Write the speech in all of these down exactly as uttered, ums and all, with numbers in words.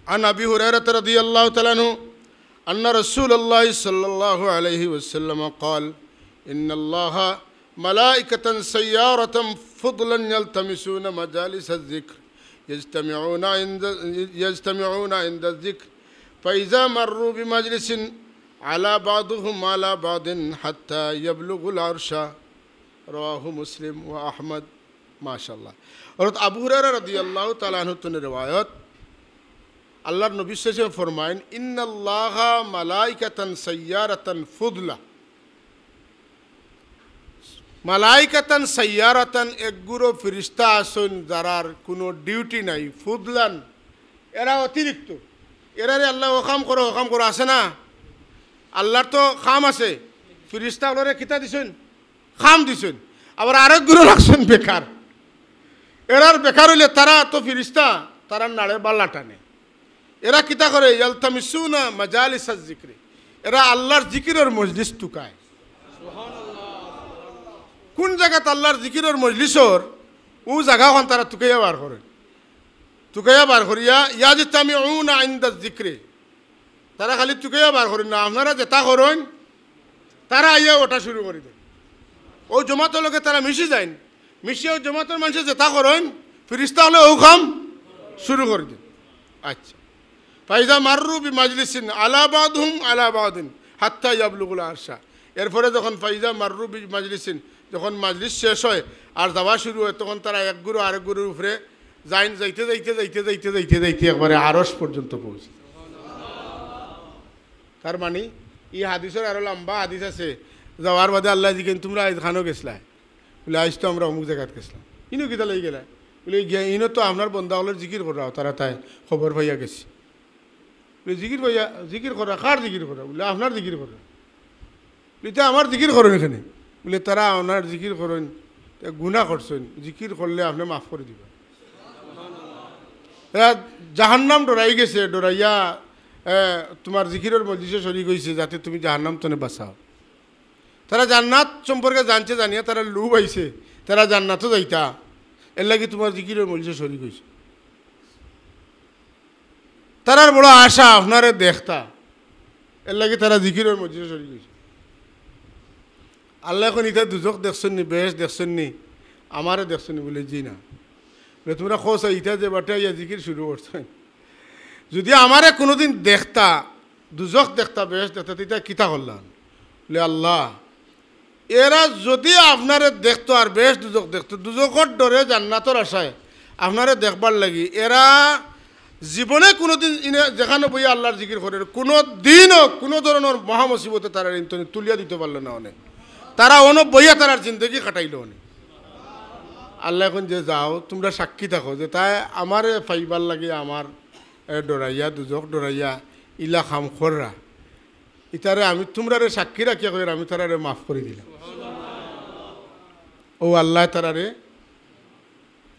عن أبي هريرة رضي الله تعالى عنه أن رسول الله صلى الله عليه وسلم قال: إن الله ملائكة سيارة فضلا يلتمسون مجالس الذكر يجتمعون عند يجتمعون عند الذكر فإذا مروا بمجلس علا بعضهم على بعض حتى يبلغوا العرش. رواه مسلم وأحمد. মাশাআল্লাহ। হযরত আবু হুরায়রা রাদিয়াল্লাহু তাআলা আনহু তনে রেওয়ায়ত, আল্লাহর নবী সাল্লাল্লাহু আলাইহি ওয়াসাল্লাম ফরমাইন, "ইন্নাল্লাহা মালাইকাতান সাইয়ারাতান ফুদলা।" মালাইকাতান সাইয়ারাতান, এক গুরু ফিরিস্তা আছইন, যারার কুনু ডিউটি নাই, ফুদলান, এরা অতিরিক্ত। এরারে আল্লায় অউ কাম করো, অউ কাম করো, আছে না? আল্লাহর তো কাম আছে, ফিরিস্তা অকলরে কিতা দিছইন? কাম দিছইন। আবার আরেক গুরু রাখছইন বেকার। এরার বেকার অইলে তারা তো ফিরিস্তা, তারার নাড়ে বাল্লা টানে। এরা কিতা করে? ইয়ালতামিসুনা মাজালিসাজ জিকরি। এরা আল্লাহর জিকিরর মজলিস তুকায়। কুন জাগাত আল্লাহর জিকিরর মজলিস অর, অউ জাগা অখান তারা তুকাইয়া বার করে। তুকাইয়া বার করিয়া, ইয়াজতামিউনা ইনদাজ জিকরি। তারা খালি তুকাইয়া বার করইন না, আপনারা যেতা করইন, তারা আইয়া অটা শুরু করি দেইন। অউ জমাতর লগে তারা মিশি যাইন, মিশিয়া অউ জমাতর মানষে যেতা করইন, ফিরিস্তা অকলে অউ কাম শুরু করি দেইন। আচ্ছা, ফাইজা মাররু বিমাজলিসিন আলা বাদহুম আলা বাদিন হাত্তা ইয়াবলুগুল আরশা। এরপরে যখন ফাইজা মাররু বিমাজলিসিন, যখন মাজলিস শেষ অয় আর যাওয়া শুরু অয়, তখন তারা এক গুরু আরেক গুরুর উপরে যাইন, যাইতে যাইতে যাইতে যাইতে যাইতে যাইতে একবারে আরশ পর্যন্ত পৌঁছে। তার মানে, ই হাদিসর আরো লম্বা হাদিস আছে। যাওয়ার বাদে আল্লায় জিকাইন, "তুমরা আইজ কানো গেছলায়?" বুলে, "আইজ তো আমরা অমুক জাগাত গেছলাম।" "ইনো কিতার লাগি গেলায়?" বুলে, "গিয়া ইনো তো আপনার বন্দা অকলর জিকির কররাও, তারা তাই খবর পাইয়া গেছি।" বুলে, "জিকির পাইয়া, জিকির কররা, কার জিকির কররা?" বুলে, "আপনার জিকির কররা।" বুলে, "তে আমার জিকির করইন কেনে?" বুলে, "তারা আপনার জিকির করইন, তে গুনা করছইন, জিকির করলে আপনে মাফ করি দিবা।" এরা জাহান্নাম ডরাই গেছে, ডরাইয়া, এ, তুমার জিকিরর মজলিসে শরিক অইছে, যাতে তুমি জাহান্নাম তনে বাঁচাও। তারা জান্নাত সম্পর্কে জানছে, জানিয়া তারার লোভ আইছে, তারা জান্নাতো যাইতা, এরলাগি তুমার জিকিরর মজলিসে শরিক অইছে। তারার বড় আশা আপনারে দেখতা, এরলাগি তারা জিকিরর মজলিসে শরিক অইছে। আল্লায় কইন, "ইতা দুজখ দেখছইন নি, বেহেশত দেখছইন নি, আমারে দেখছইন নি?" বুলে, "জি না।" বুলে, "তুমরা কও চাই, ইতা যে বাটে আইয়া জিকির শুরু করছইন, যুদি আমারে কুনুদিন দেখতা, দুজখ দেখতা, বেহেশত দেখতা, তে ইতা কিতা করলাম?" বুলে, "আল্লাহ, এরা যুদি আপনারে দেখতো আর বেহেশত দুজখ দেখতো, দুজখর ডরে জান্নাতর আশায় আপনারে দেখবার লাগি, এরা জীবনে কুনুদিন ইনে যেখানো বইয়া আল্লাহর জিকির করের, কুনুদিনও কুনু ধরনর মহামুসিবতে তারারে ইন তনে তুলিয়া দিতো পারলো না অনে। তারা অনো বইয়া তারার জিন্দেগি কাটাইলো অনে।" আল্লায় কইন যে, "যাও, তুমরা সাক্ষী থাকো যে তাই আমারে পাইবার লাগি আমার, এ, ডরাইয়া, দুজখ ডরাইয়া ইলা কাম কররা। ইতারে আমি তুমরারে সাক্ষী রাখিয়া কইয়ার আমি তারারে মাফ করি দিলাম।" অউ আল্লায় তারারে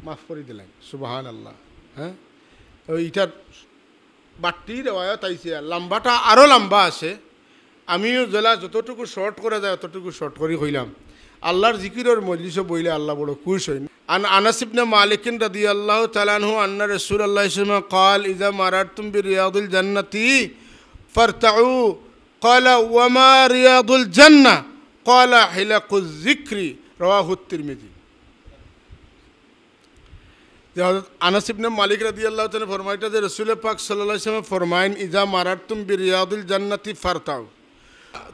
মাফ করি দিলাইন। সুবহানাল্লাহ। হ্যাঁ, অউ ইটার বাট্টি রেওয়ায়ত আইছে, আর লাম্বাটা আরো লাম্বা আছে। আমিও যেলা যতটুকু short করা যায় অতটুকু short করি কইলাম। আল্লাহর জিকিরর মজলিসো বইলে আল্লাহ বড় খুশ অইন। عن أنس بن مالك رضي الله تعالى عنه أن رسول الله صلى الله عليه وسلم قال: إذا مررتم برياض الجنة فارتعوا. قال: وما رياض الجنة؟ قال: حلق الذكر. رواه الترمذي. যে হযরত আনাস ইবনে মালিক রাদিয়াল্লাহু তাআলা ফরমাইতা যে রাসূলে পাক সাল্লাল্লাহু আলাইহি ওয়াসাল্লাম ফরমাইন, "ইজা মারারতুম বিরিয়াদিল জান্নাতি ফারতাউ।"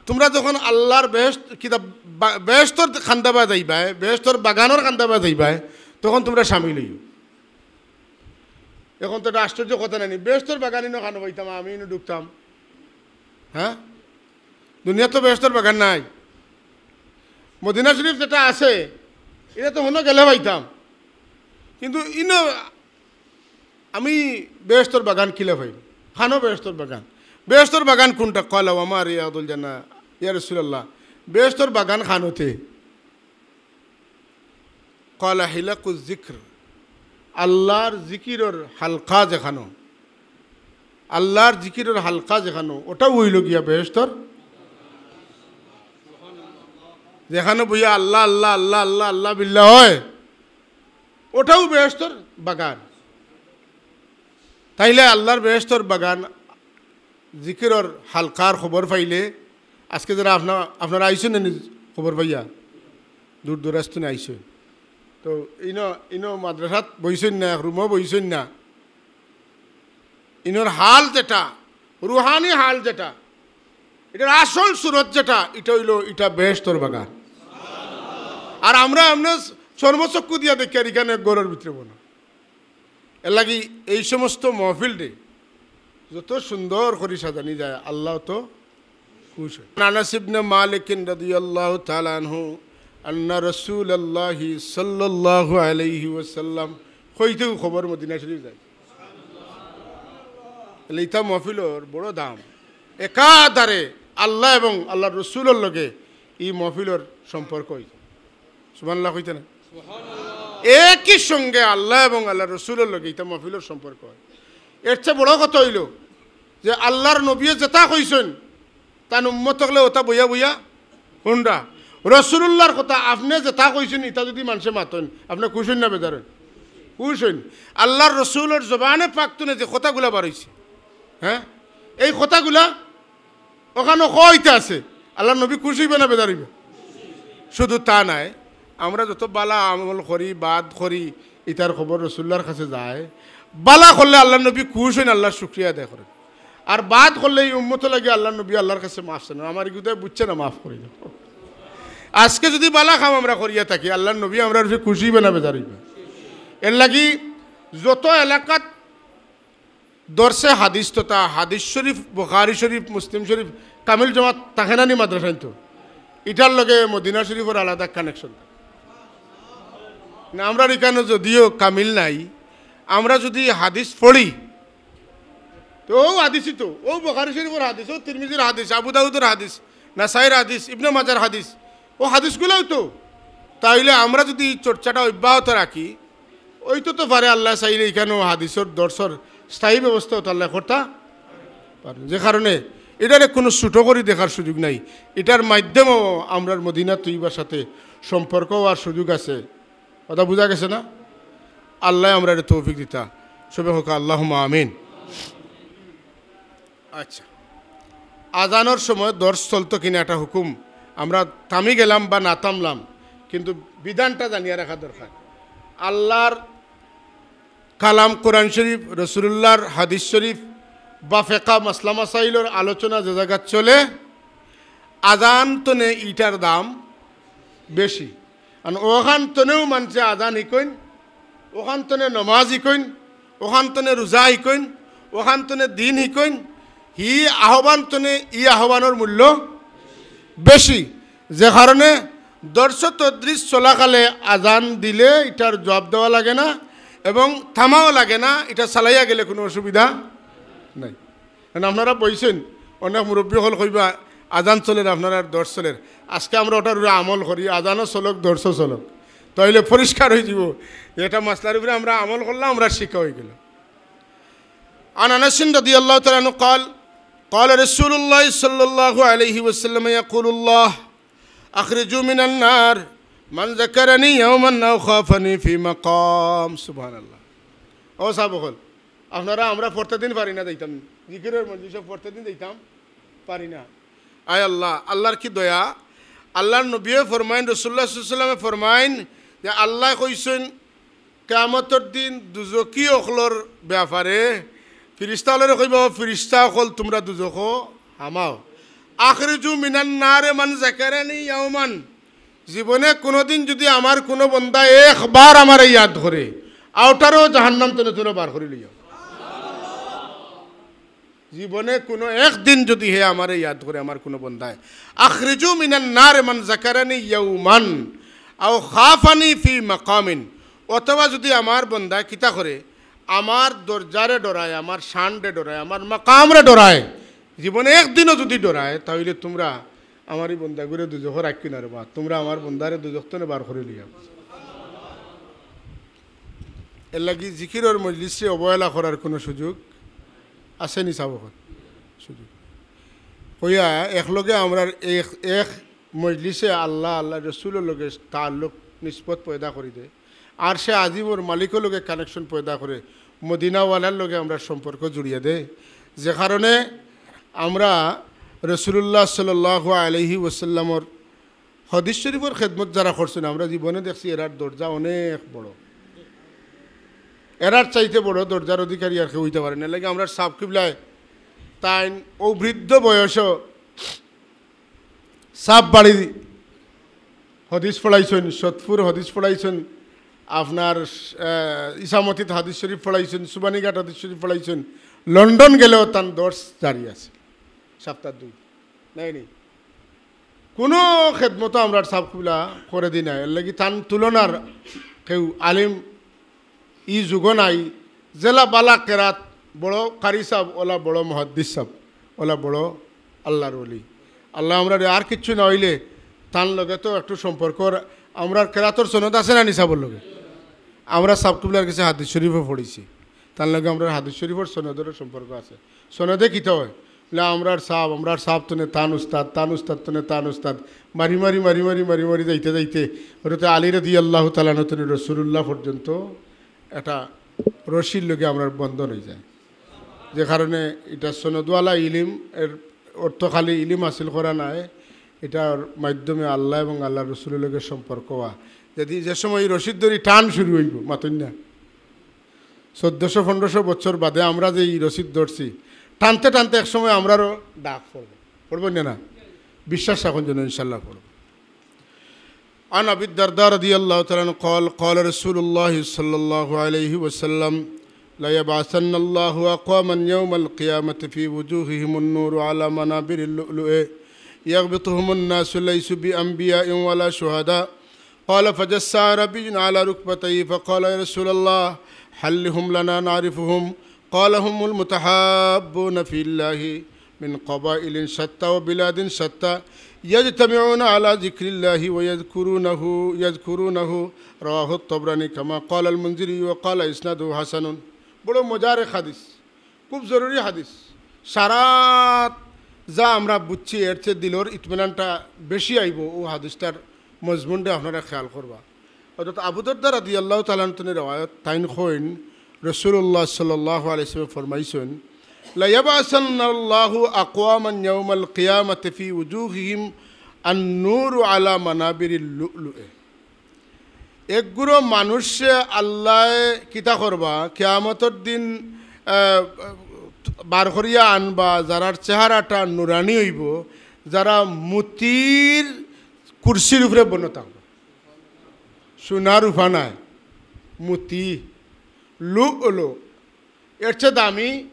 তুমরা যখন আল্লাহর বেহেশত, কিতা বা-, বেহেশতর কান্দাবায় যাইবায়, বেহেশতর বাগানর কান্দাবায় যাইবায়, তখন তুমরা শামিল অইও। এখন তো এটা আশ্চর্য কথা নানি, বেহেশতর বাগান ইনো কানো পাইতাম, আমি ইনো ঢুকতাম, হ্যাঁ? দুনিয়াত তো বেহেশতর বাগান নাই। মদিনা শরীফ যেটা আছে, এটা তো হনো গেলে পাইতাম, কিন্তু ইনো আমি বেহেশতর বাগান কিলা পাইমু? কানো বেহেশতর বাগান? বেহেশতর বাগান কুনটা? ক্বালা ওয়া মা রিয়াদুল জান্নাহ, ইয়া রাসূলুল্লাহ, বেহেশতর বাগান কানোতে? ক্বালা হিলাকুজ যিকর, আল্লাহর জিকিরর হালকা যেখানো, আল্লাহর জিকিরর হালকা যেখানো, ওটাউ অইলো গিয়া বেহেশতর। যেখানো বইয়া আল্লাহ, আল্লাহ, আল্লাহ, আল্লাহ, আল্লাহ বিল্লাহ হয়, ওটাউ বেহেশতর বাগান। তাইলে আল্লাহর বেহেশতর বাগান, জিকিরর হালকার খবর পাইলে, আজকে যারা আপনা-, আপনারা আইছইন নি খবর পাইয়া, দূর দূরাজ থনে আইছইন। তো ইনো, ইনো মাদ্রাসাত বইছইন না, এক রুমো বইছইন না। ইনোর হাল যেটা, রুহানি হাল যেটা, ইটার আসল সুরত যেটা, ইটা অইলো, ইটা বেহেশতর বাগান। আর আমরা এমনে চর্মচক্ষু দিয়া দেখিয়ার ইখান এক ঘরর ভিতরে বনো। এরলাগি এই সমস্ত মহফিলরে যত সুন্দর করি সাজানি যায়, আল্লাহ তো খুশ অইন। আনাস ইবনে মালিক রাদিয়াল্লাহু তাআলা আনহু, আন্না রাসূলুল্লাহি সাল্লাল্লাহু আলাইহি ওয়াসাল্লাম কইতেউ খবর মদিনা শরীফ যায়। তাইলে ইতা মহফিলর বড় দাম। একাধারে আল্লাহ এবং আল্লাহর রসুলর লগে ই মহফিলর সম্পর্ক অইছে। সুবহানাল্লাহ কইতা না? একই সঙ্গে আল্লাহ এবং আল্লাহর রসুলর লগে ইতা মহফিলর সম্পর্ক অয়। এর চেয়ে বড় কথা অইলো যে আল্লাহর নবীয়ে যেটা কইছইন, তান উম্মত অকলে ওটা বইয়া বইয়া হুনরা। রসুলুল্লাহর কথা আপনে যেটা কইছইন, ইটা যুদি মানষে মাতইন, আপনে খুশ অইন না বেজার অইন? খুশ অইন। আল্লাহর রসুলর জবানে পাক থনে যে কথাগুলা বার অইছে, হ্যাঁ, এই কথাগুলা অখানো কইতে আছে, আল্লাহর নবী খুশ অইবা না বেজার অইবা? শুধু তা নায়, আমরা যত বালা আমল করি, বাদ করি, ইতার খবর রসুলুল্লাহর কাছে যায়। বালা করলে আল্লাহর নবী খুশ অইন, আল্লাহর শুকরিয়া আদায় করইন। আর বাদ করলে ই উম্মতর লাগি আল্লাহর নবী আল্লাহর কাছে মাফ চাইন, আমার ইগুতায় বুঝছে না, মাফ করি দেও। আজকে যুদি বালা কাম আমরা করিয়া থাকি, আল্লাহর নবী আমরার উপরে খুশ অইবা না বেজার অইবা? এরলাগি যত এলাকাত দরসে হাদিস তথা হাদিস শরীফ, বুখারী শরীফ, মুসলিম শরীফ, কামিল জমাত থাকে না নি মাদ্রাসাইনতো, ইটার লগে মদিনা শরীফর আলাদা connection। না, আমরার ইখানো যুদিও কামিল নাই, আমরা যুদি হাদিস পড়ি, তো অউ হাদিসই তো, অউ বুখারী শরীফর হাদিস, অউ তিরমিজির হাদিস, আবু দাউদর হাদিস, নাসাইর হাদিস, ইবনে মাজার হাদিস, অউ হাদিসগুলাউ তো। তাইলে আমরা যুদি ই চর্চাটা অব্যাহত রাখি, অইতো তো পারে আল্লায় চাইলে ইখানো হাদিসর দরসর স্থায়ী ব্যবস্থা তো আল্লায় করতা পারইন। যে কারণে ইটারে কুনু ছুটো করি দেখার সুযোগ নাই। ইটার মাধ্যমেও আমরার মদিনা তৈয়বার সাথে সম্পর্ক অওয়ার সুযোগ আছে। কথা বুঝা গেছে না? আল্লায় আমরারে তৌফিক দিতা। সবে কউক্কা আল্লাহুম্মা আমিন। আচ্ছা, আজানর সময় দরস চলতো কিনা একটা হুকুম, আমরা থামি গেলাম বা না থামলাম, কিন্তু বিধানটা জানিয়া রাখা দরকার। আল্লাহর কালাম কোরআন শরীফ, রসুলুল্লাহর হাদিস শরীফ বা ফেকা মাসলা মাসাইলর আলোচনা যে জাগাত চলে, আজান তনে ইটার দাম বেশি। আর অখান তনেউ মানষে আজান হিকইন, অখান তনে নমাজ হিকইন, অখান তনে রোজা হিকইন, অখান তনে দিন হিকইন, হি আহ্বান তনে ই আহ্বানর মূল্য বেশি। যে কারণে দরস তদরিস চলাকালে আজান দিলে ইটার জবাব দেওয়া লাগে না এবং থামাও লাগে না, ইটা চালাইয়া গেলে কুনু অসুবিধা নাই। কারণ আপনারা বইছইন, অনেক মুরব্বি অকল কইবা, "আজান চলের, আপনারার দরস চলের।" আজকে আমরা ওটার উপরে আমল করি, আজানও চলক, দরসও চলক, তাইলে পরিষ্কার অইযিবো যে এটা মাসলার উপরে আমরা আমল করলাম, আমরার শিক্ষা অইগেলো। عن أنس رضي الله تعالى عنه قال قال رسول الله صلى الله عليه وسلم يقول الله أخرجوا من النار من ذكرني يوما أو خافني في مقام. সুবহানাল্লাহ। ও সাব অকল, আপনারা আমরা প্রত্যেকদিন পারি না যাইতাম, জিকিরর মজলিসো প্রত্যেকদিন যাইতাম পারি না। আয় আল্লাহ, আল্লাহর কি দয়া। আল্লাহর নবীয়ে ফরমাইন, রাসূলুল্লাহ সাল্লাল্লাহু আলাইহি ওয়াসাল্লামে ফরমাইন যে আল্লায় কইছইন, কিয়ামতর দিন দুজখি অকলর ব্যাপারে ফিরিস্তা অকলরে কইবা, "ও ফিরিস্তা অকল, তুমরা দুজখো হামাও।" "আখরিজু মিনান নারে মান যাকারানি ইয়াওমান।" জীবনে কুনুদিন যুদি আমার কুনু বন্দায় একবার আমারে ইয়াদ করে, আউটারও জাহান্নাম তনে তুমরা বার করি লইয়াও। জীবনে কুনু একদিন যুদি হে আমারে ইয়াদ করে, আমার কুনু বন্দায়, "আখরিজু মিনান নারে মান যাকারানি ইয়াওমান আও খাফানি ফি মাকামিন।" অথবা যুদি আমার বন্দায় কিতা করে, আমার দরজারে ডরায়, আমার শানরে ডরায়, আমার মাকামরে ডরায়, জীবনে একদিনও যুদি ডরায়, তাইলে তুমরা আমার ই বন্দাগুরে দুজখো রাখিও না রে বা, তুমরা আমার বন্দারে দুজখ তনে বার করি লইয়াও। এরলাগি জিকিরর মজলিসরে অবহেলা করার কুনু সুযোগ আছে নি সাব অকল? সুযোগ। কইয়া একলগে আমরার এক, এক মজলিসে আল্লাহ, আল্লাহর রসুলর লগে তাল্লুক নিসবত পয়দা করি দেয়, আরশে আজিমর মালিকর লগে connection পয়দা করে, মদিনাওয়ালার লগে আমরার সম্পর্ক জুড়িয়া দেয়, যে কারণে আমরা রাসূলুল্লাহ সাল্লাল্লাহু আলাইহি ওয়াসাল্লামর হাদিস শরীফর খেদমত যারা করছইন, আমরা জীবনে দেখছি এরার দরজা অনেক বড়, এরার চাইতে বড় দরজার অধিকারী আর কেউ অইতে পারে না। এর লাগি আমরার সাব কিবলায় তাইন অউ বৃদ্ধ বয়সও সাব বাড়ি হাদিস পড়াইছইন, সতপুর হাদিস পড়াইছইন, আপনার, আহ, ইসামতিত হাদিস শরীফ পড়াইছইন, সুবানীঘাট হাদিস শরীফ পড়াইছইন, লন্ডন গেলেও তান দর্শ জারি আছে, সপ্তাহ দুই, নায়নি? কোনো খেদমত আমরার সাব কিবলা করে দি না, এর লাগি তান তুলনার কেউ আলিম ই যুগো নাই। যেলা বালা কেরাত, বড় কারি সাব, ওলা বড় মুহাদ্দিস সাব, ওলা বড় আল্লাহর ওলি। আল্লাহ আমরারে আর কিচ্ছু না অইলে তান লগে তো একটু সম্পর্ক, আমরার কেরাতর সনদ আছে না নি সাবর লগে? আমরা সাব কিবলার গেছে হাদিস শরীফও পড়ছি, তান লগে আমরার হাদিস শরীফর সনদরও সম্পর্ক আছে। সনদে কিতা অয়? বলে, আমরার সাব, আমরার সাব তনে তান উস্তাদ, তান উস্তাদ তনে তান উস্তাদ, মারি মারি, মারি মারি, মারি মারি যাইতে যাইতে হযরতে আলী রাদিয়াল্লাহু তাআলা আনহু তনে রাসূলুল্লাহ পর্যন্ত একটা রশির লগে আমরার বন্ধন অইযায়। যে কারণে ইটা সনদওয়ালা ইলিম, এর অর্থ খালি ইলিম হাসিল করা নায়, ইটার মাধ্যমে আল্লাহ এবং আল্লাহর রসুলর লগে সম্পর্ক অওয়া। যদি যে সময় ই রশির দড়ি টান শুরু অইবো, মাতইন না, চৌদ্দশো পনেরোশো বছর বাদে আমরা যে ই রশির ধরছি, টানতে টানতে এক সময় আমরারও ডাক পড়বো, পড়বো না, না? বিশ্বাস রাখুন যেন ইনশাল্লাহ পড়বো। عن أبي الدرداء رضي الله تعالى عنه قال: قال رسول الله صلى الله عليه وسلم: ليبعثن الله أقواما يوم القيامة في وجوههم النور على منابر اللؤلؤ يغبطهم الناس ليسوا بأنبياء ولا شهداء. قال: فجس أعرابي على ركبتيه فقال: يا رسول الله، حلهم لنا نعرفهم. قال: هم المتحابون في الله من قبائل شتى وبلاد شتى يجتمعون على ذكر الله ويذكرونه، يذكرونه. رواه الطبراني كما قال المنذري وقال إسناده حسن. বড় মজার এক হাদিস, খুব জরুরি হাদিস। সারা যা আমরা বুঝছি, এর চেয়ে দিলর ইতমিনানটা বেশি আইবো অউ হাদিসটার মজমুনটা আপনারা খেয়াল করবা। হযরত আবু দরদা রাদিয়াল্লাহু তাআলা আনহু তনে রেওয়ায়ত, তাইন কইন, রাসূলুল্লাহ সাল্লাল্লাহু আলাইহি ওয়াসাল্লাম ফরমাইছইন, "লা ইয়াবআসান্নাল্লাহু আকওয়ামান ইয়াউমাল কিয়ামাতি ফি উজুহিহিম আন-নূরু আলা মানাবিরিল লুলুয়ে।" এক গুরু মানুষে আল্লায় কিতা করবা, কিয়ামতর দিন, আহ, বার করিয়া আনবা, যারার চেহারাটা নুরানি অইবো, যারা মতির কুরসির উপরে বনো থাকবো। সোনা রুপা নায়, মতি, লুলু। এর চেয়ে দামি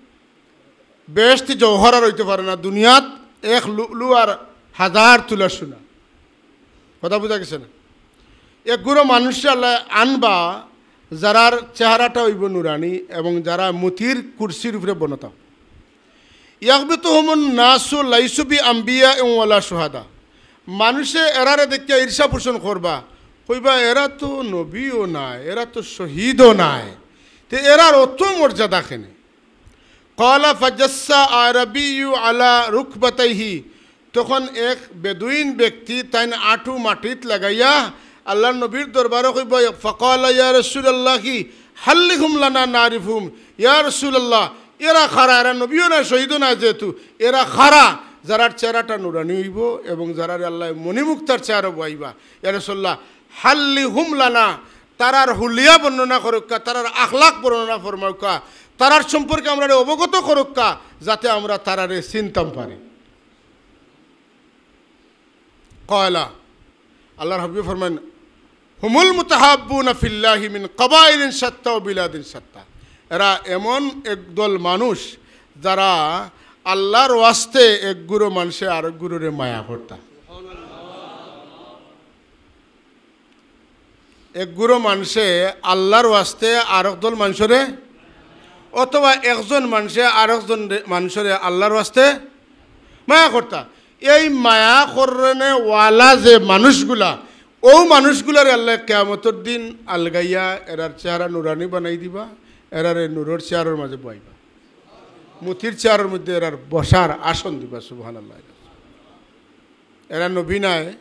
বেহেশতি জওহর আর অইতে পারে না। দুনিয়াত এক লুলু আর হাজার তুলা সোনা। কথা বুঝা গেছে না? এক গুরু মানুষরে আল্লায় আনবা, যারার চেহারাটা অইবো নুরানি এবং যারা মতির কুরসির উপরে বনতা। ইয়াগবিতুহুমুন নাসু লাইসু বি আম্বিয়া ওয়ালা শুহাদা। মানুষে এরারে দেখিয়া ঈর্ষা পোষণ করবা, কইবা, "এরা তো নবীও নায়, এরা তো শহীদও নায়, তে এরার অত মর্যাদা কেনে?" ক্বালা ফাজাসসা আরাবিয়্যু আলা রুকবাতাইহি। তখন এক বেদুইন ব্যক্তি তাইন আঁটু মাটিত লাগাইয়া আল্লাহর নবীর দরবারো কইবা, ফাকালা, "ইয়া রাসূলুল্লাহি, হাল্লিহুম লানা নারিফুহুম।" ইয়া রাসূলুল্লাহ, এরা কারা, এরা নবীও না, শহীদও না, যেহেতু এরা কারা, যারার চেহারাটা নুরানি অইবো এবং যারারে আল্লায় মণিমুক্তার চেহারা বওয়াইবা। ইয়া রাসূলুল্লাহ, হাল্লিহুম লানা, তারার হুলিয়া বর্ণনা করউক্কা, তারার আখলাক বর্ণনা ফরমাউক্কা, তারার সম্পর্কে আমরারে অবগত করউক্কা, যাতে আমরা তারারে চিনতাম পারি। ক্বালা, আল্লাহর হাবিবে ফরমাইন, "হুমুল মুতাহাব্বুনা ফিল্লাহি মিন কাবাইলিন শাত্তা ওয়া বিলাদিন শাত্তা।" এরা এমন একদল মানুষ, যারা আল্লাহর ওয়াস্তে এক গুরু মানষে আরক গুরুরে মায়া করতা। এক গুরু মানষে আল্লাহর ওয়াস্তে আরক দল মানষরে, অথবা একজন মানষে আরক জন রে-, মানষরে আল্লাহর ওয়াস্তে মায়া করতা। এই মায়া করনে ওয়ালা যে মানুষগুলা, অউ মানুষগুলারে আল্লায় কিয়ামতর দিন আলগাইয়া এরার চেহারা নুরানি বানাই দিবা, এরারে নূরর চেয়ারর মাঝে বওয়াইবা, মতির চেয়ারর মধ্যে এরার বসার আসন দিবা। সুবহানাল্লাহ। এরা নবী নায়,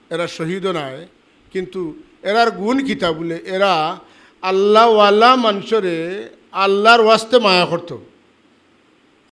এরা শহীদও নায়, কিন্তু এরার গুণ কিতা বুলে? এরা আল্লাহওয়ালা মানষরে আল্লাহর ওয়াস্তে মায়া করতো।